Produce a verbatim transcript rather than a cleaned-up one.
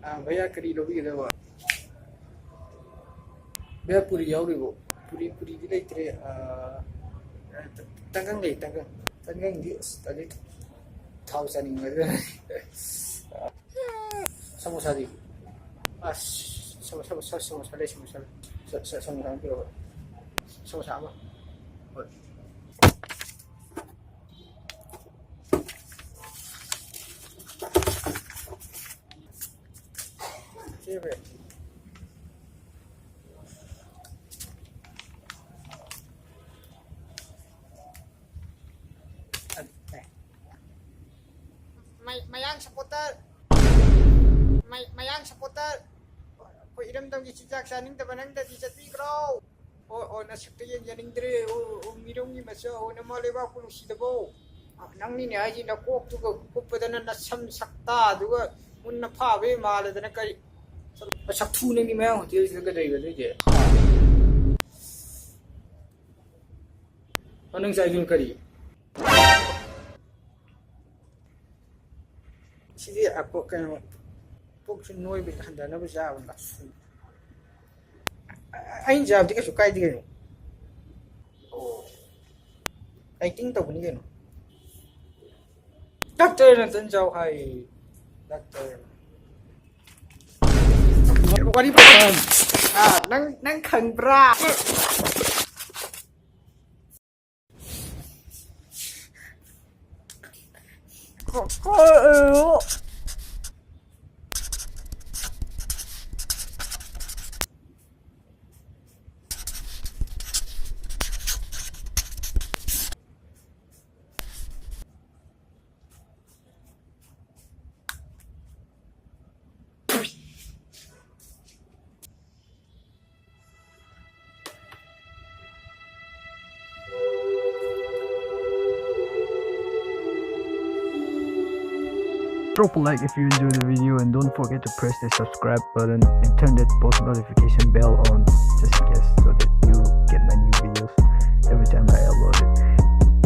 ꯑꯥ, ꯚꯩꯌꯥ, ꯀꯔꯤ ꯂꯧꯕꯤꯒꯗꯕ? ꯚꯩꯌꯥ, ꯄꯨꯔꯤ ꯌꯥꯎꯔꯤꯕꯣ? ꯄꯨꯔꯤ, ꯄꯨꯔꯤꯗꯤ ꯂꯩꯇ꯭ꯔꯦ꯫ ꯑꯥ, ꯇ-, ꯇꯟꯒꯪ ꯂꯩ, ꯇꯟꯒꯪ꯫ ꯇꯟꯒꯪꯗꯤ ꯑꯁ ꯇꯜꯂꯤ꯫ ꯊꯥꯎ ꯆꯥꯅꯤꯡꯕ ꯑꯗꯨꯅ꯫ ꯁꯃꯣꯁꯥꯗꯤ? ꯑꯁ, ꯁꯃꯣ-, ꯁꯃꯣ-, ꯁꯃꯣꯁꯥ ꯂꯩ, ꯁꯃꯣꯁꯥ ꯂꯩ꯫ ꯁ-, ꯁ-, ꯁꯃꯣꯁꯥ ꯑꯃ ꯄꯤꯔꯛꯑꯣ꯫ ꯁꯃꯣꯁꯥ ꯑꯃ꯫ ꯍꯣꯏ꯫ ꯁꯤ ꯚꯥꯏ꯫ ꯃꯩ-, ꯃꯌꯥꯡ ꯁꯄꯣꯔꯇꯔ꯫ ꯃꯩ-, ꯃꯌꯥꯡ ꯁꯄꯣꯔꯇꯔ꯫ ꯑꯩꯈꯣꯏ ꯏꯔꯝꯗꯝꯒꯤ ꯆꯤꯟꯖꯥꯛ ꯆꯥꯅꯤꯡꯗꯕ ꯅꯪꯗꯗꯤ ꯆꯠꯄꯤꯈ꯭ꯔꯣ꯫ ꯑꯣ, ꯑꯣ, ꯅꯁꯛꯇ ꯌꯦꯡꯖꯅꯤꯡꯗ꯭ꯔꯦ꯫ ꯑꯣ, ꯑꯣ, ꯃꯤꯔꯝꯒꯤ ꯃꯆꯥ, ꯑꯣ, ꯅꯃꯥ ꯂꯩꯕꯥꯛꯄꯨ ꯅꯨꯡꯁꯤꯗꯕꯣ? ꯑ, ꯅꯪꯅꯤꯅꯦ ꯍꯥꯏꯁꯤ, ꯅꯀꯣꯛꯇꯨꯒ ꯀꯨꯞꯄꯗꯅ ꯅꯁꯝ ꯁꯛꯇꯥꯗꯨꯒ ꯃꯨꯟꯅ ꯐꯥꯕꯩ ꯃꯥꯜꯂꯗꯅ ꯀꯔꯤ? ꯆꯠꯂꯣ, ꯁꯛꯊꯨ ꯅꯪꯗꯤ ꯃꯌꯥꯡ ꯍꯣꯇꯦꯜꯁꯤꯗ ꯀꯩꯗꯧꯔꯤꯕ ꯑꯗꯨꯏꯗꯤ? ꯑ, ꯅꯪ ꯆꯥꯏꯗꯨꯅ ꯀꯔꯤ? ꯁꯤꯗꯤ ꯑ, ꯄꯨꯛ-, ꯀꯩꯅꯣ, ꯄꯨꯛꯁꯨ ꯅꯣꯏꯕ ꯍꯟꯊꯅꯕ ꯆꯥꯕꯅꯤ꯫ ꯑ-, ꯑꯩꯅ ꯆꯥꯕꯗꯤ ꯀꯩꯁꯨ ꯀꯥꯏꯗꯦ ꯀꯩꯅꯣ꯫ ꯑꯣ꯫ ꯑꯦꯛꯇꯤꯡ ꯇꯧꯕꯅꯤ ꯀꯩꯅꯣ꯫ ꯗꯥꯛꯇꯔꯅ ꯇꯟ ꯆꯥꯎ ꯍꯥꯏ꯫ ꯗꯥꯛꯇꯔꯅ꯫ ꯋꯥꯔꯤ ꯄꯨ-, ꯑꯥ, ꯅꯪ, ꯅꯪ ꯈꯪꯕ꯭ꯔꯥ? Drop a like if you enjoyed the video and don't forget to press the subscribe button and turn that post notification bell on just in case so that you get my new videos every time I upload it.